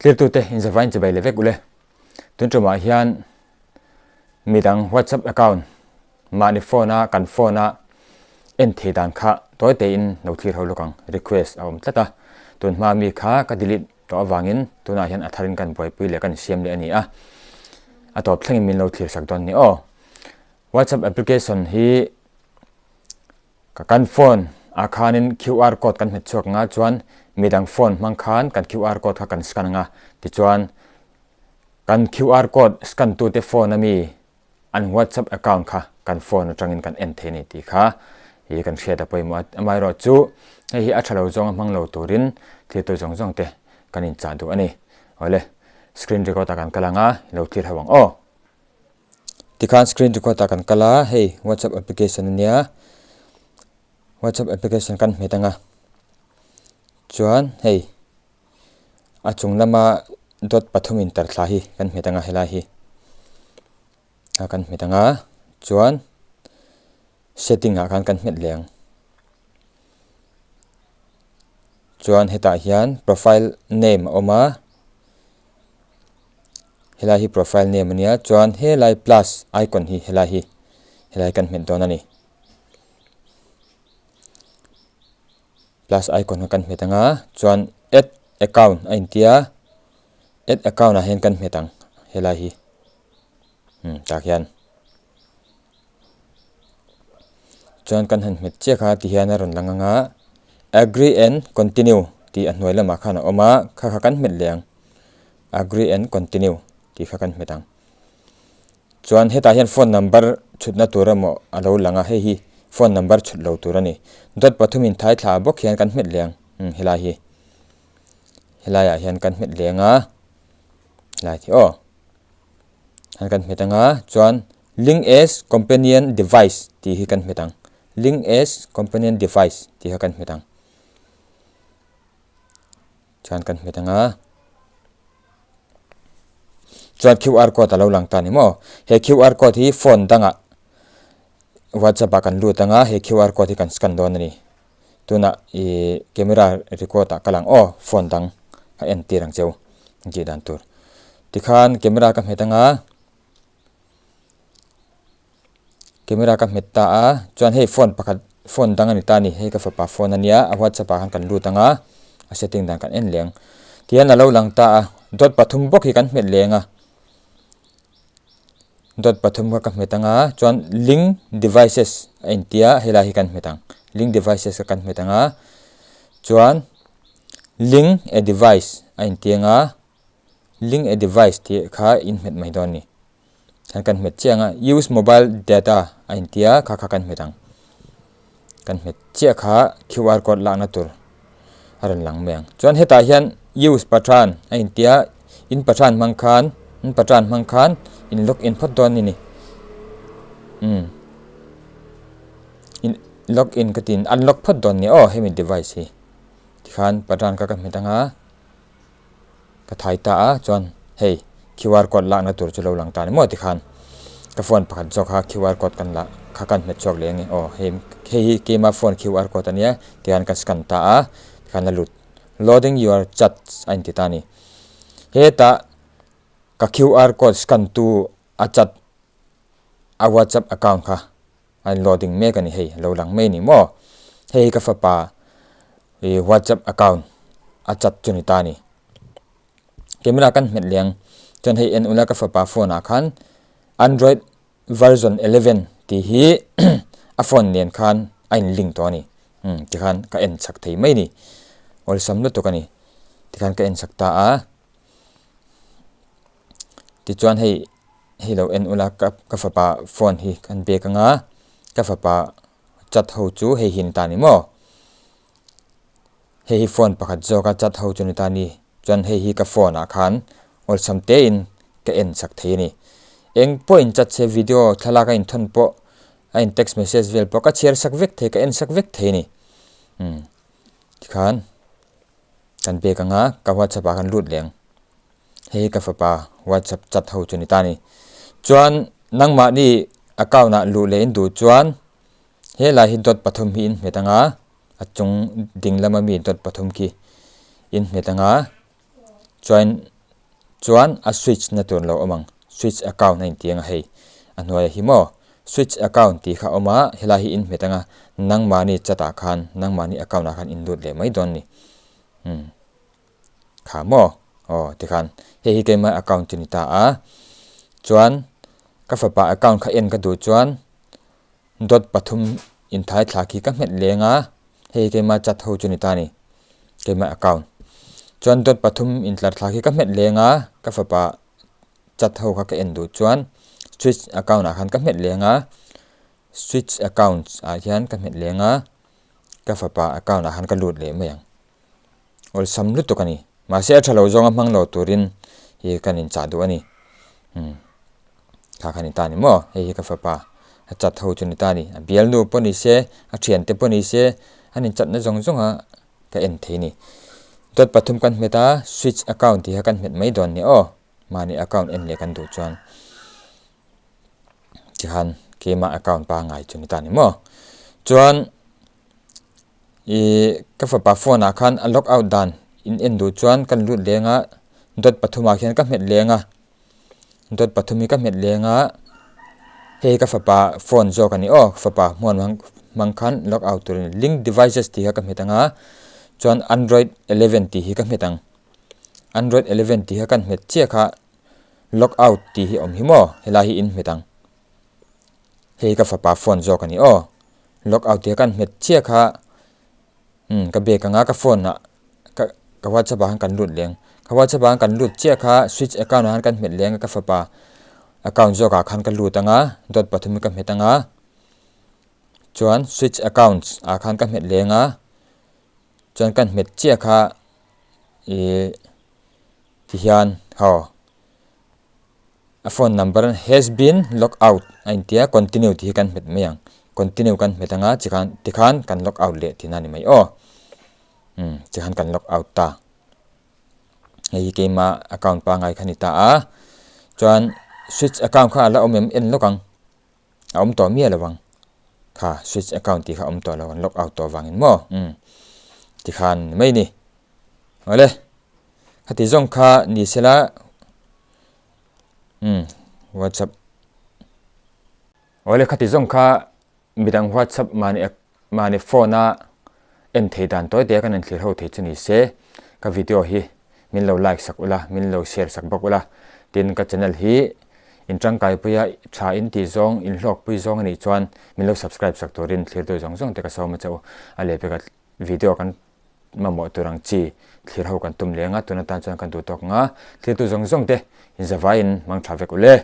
Thirtute inzavain chibai leh vek ule. Tun tumah hian midang WhatsApp account mahni phone a kan phone a en thei dan kha tawi tein lo thlir ho lawk ang request a awm tlat a. Tun hma mi kha ka delete tawh avangin tunah hian a tharin kan buaipui leh kan siam leh a ni a. A tawp thlengin min lo thlir sak dawn ni aw. WhatsApp application hi Ka kan phone ah khanin QR code kan hmet chhuak anga chuan midang phone hmang khan kan QR code kha kan scan anga tichuan kan QR code scan tute phone ami an WhatsApp account kha kan phone atangin kan en thei a ni tih kha hi kan hriat a pawimawh a. Amaherawh chu hei hi a tha lo zawnga hmang lo turin thiltu zawng zawng te kan inchah duh a ni. Awle screen record ah kan kal anga i lo thlir ho ang aw. Tikhan screen record ah kan kal a, hei whatsapp application ania whatsapp application kan hmet anga chuan hei a chung lama dot pathum in tar thla hi kan hmet anga helai hi a kan hmet anga chuan setting ah khan kan hmet leh ang chuan hetah hian profile name a awm a. Helai hi profile name ania chuan helai plus icon hi helai hi helai kan hmet dawn a ni. Plus icon kha kan hmet anga chuan add account a intia add account ah hian kan hmet ang helai hi umm tah khian. Chuan kan han hmet chiah kha tihian a rawn lang anga agree and continue tih a hnuai lamah khan a awm a kha kha kan hmet leh ang. Agree and continue tih kha kan hmet ang. Chuan hetah hian phone number chhutna tur emaw a lo lang a, hei hi phone number chhut lo tur a ni. Dot pathum in thai thla bawk hian kan hmet leng, umm helai hi. Helaiah hian kan hmet leng a, helai khi aw. Hian kan hmet anga chuan link as companion device tih hi kan hmet ang. Link as companion device tih kha kan hmet ang. Chuan kan hmet anga chuan QR code a lo lang ta ni maw he QR code hi phone dangah whatsapp ah kan lut anga he QR code hi kan scan dawn a ni tunah ih camera record ah ka lang aw phone dang a entir ang cheu tih dan tur tikhan camera ka hmet anga. Camera ka hmet ta a chuan hei phone pakhat phone dang a ni ta a ni hei ka fapa phone a nia a whatsapp ah khan kan lut ang a a setting dan kan en leng tihian a lo lang ta a dot pathum bawk hi kan hmet leng a dot pathum kha ka hmet ang a chuan link devices a intia helai hi kan hmet ang link devices kha kan hmet ang a chuan link a device a inti ang a link a device tih kha in hmet mai dawn a ni. Hian kan hmet chiah ang a use mobile data a intia kha kha kan hmet ang kan hmet chiah kha qr code lakna tur a rawn lang mai ang chuan hetah hian use pathan a intia in pathan hmang khan in pathan hmang khan in log in phawt dawn a ni umm in log in ka tin unlock phawt dawn a ni aw hemi device hi tikhan pathan kha ka hmet ang a. Ka thai ta a chuan hei QR code lakna tur chu lo lang ta ni maw tikhan ka phone pakhat zawk kha QR code kan lah kha kan hmet chhuak leh ang e aw hei hei hi keima phone QR code a nia tikhan ka scan ta a tikhan a lut loading your chat a inti ta a ni hetah ka QR code scan tu a chat a whatsapp account kha a in loading mek a ni hei a lo lang mai a ni maw hei hi ka fapa ih whatsapp account a chat chu ni ta a ni camera kan hmet leh ang chuan hei en ula ka fapa phone ah khan android version 11 tih hi a phone nen khan a in link tawh a ni umm tikhan ka en chak thei mai a ni awlsam lutuk a ni tikhan ka en chak ta a tichuan hei. Hei lo en ula ka ka fapa phone hi kan bek anga ka fapa chat ho chu hei hi ni ta ni maw hei hi phone pakhat zawk a chat ho chu ni ta ni chuan hei hi ka phone ah khan awlsam te in ka en chak thei a ni eng pawh in chat se video thlalak a inthawn pawh a in text message vel pawh ka chhiar sak vek thei ka en sak vek thei a ni umm tikhan kan bek anga ka whatsapp ah khan lut leh ang. Hei ka fapa whatsapp chat ho chu ni ta ni. Chuan nangmahni account ah luh leh in duh chuan helai hi dot pathum hi in hmet anga a chung ding lama mi dot pathum khi in hmet anga chuan. Chuan a switch na tur lo awm ang, switch account a inti ang a hei. A hnuaiah hi maw switch account tih kha a awm a, helai hi in hmet ang a, nangmahni chat ah khan, nangmahni account ah khan in lut leh mai dawn a ni. Umm kha maw aw tikhan hei hi keimah account chu ni ta a, chuan ka fapa account kha en ka duh chuan dot pathum inthai thla khi ka hmet leng a, hei hi keimah chat ho chu ni ta a ni keimah account chuan dot pathum intlar thla khi ka hmet leng a ka fapa chat ho kha ka en duh chuan switch account ah khan ka hmet leng a switch account ah hian ka hmet leng a ka fapa account ah khan ka lut leh mai ang. Awlsam lutuk a ni. Mahse a tha lo zawnga hmang lo turin hi kan inchah duh a ni. Umm kha kha ni ta ni maw? Hei hi ka fapa a chat ho chu ni ta a ni. A bialnu pawh ni se, a thiante pawh ni se, an inchatna zawng zawnga ka en thei a ni. Dawt pathum kan hmet a, switch account tih kha kan hmet mai dawn ni aw. Mahni account en leh kan duh chuan tikhan keimah account pangngai chu ni ta ni maw? Chuan. Ih ka fapa phone ah khan a log out dan in en duh chuan ka lut leng a dot pathum ah khian ka hmet leng a dot pathum hi ka hmet leng a hei ka fapa phone zawk a ni aw fapa hmuan hmang hmang khan log out tur a ni link devices tih kha ka hmet ang a chuan android eleven tih hi ka hmet ang android eleven tih kha kan hmet chiah kha log out tih hi a awm hi maw helai hi in hmet ang. Hei ka fapa phone zawk a ni aw. Log out tih kan hmet chiah kha umm ka bag anga ka phone ah ka ka whatsapp ah khan kan lut leng. Ka whatsapp ah khan kan lut chiah kha switch account ah khan kan hmet leng a ka fapa account zawk ah khan ka lut anga dot pathum hi ka hmet anga chuan switch accounts ah khan ka hmet leng a chuan kan hmet chiah kha ih tihian haw. A phone number has been log out a intia continue tih hi kan hmet mai ang continue kan hmet anga chikhan tikhan kan log out leh tihna a ni mai aw umm tikhan kan log out ta hei hi keima account pangngai kha a ni ta a chuan switch account kha a la awm em en lawk ang a awm tawh miah lo ang kha switch account tih kha a awm tawh lo an log out tawh vangin maw umm tikhan ni mai a ni awle khati zawng kha ni sela. Umm whatsapp awle khati zawng kha midang whatsapp mahni mahni phone a en thei dan tawi te a kan inthlir ho thei chu ni se ka video hi min lo like sak ula min lo share sak bawk ula tin ka channel hi in tangkai pui a tha in tih zawng in hlawk pui zawng anih chuan min lo subscribe sak turin thlir tu zawng zawng te ka sawm a che u a lehpek a video kan mamawh tur ang chi thlir ho kan tum leng a tun atan chuan kan duh tawk ang a thlir tu zawng zawng te inzavaiin hmang tha vek ule.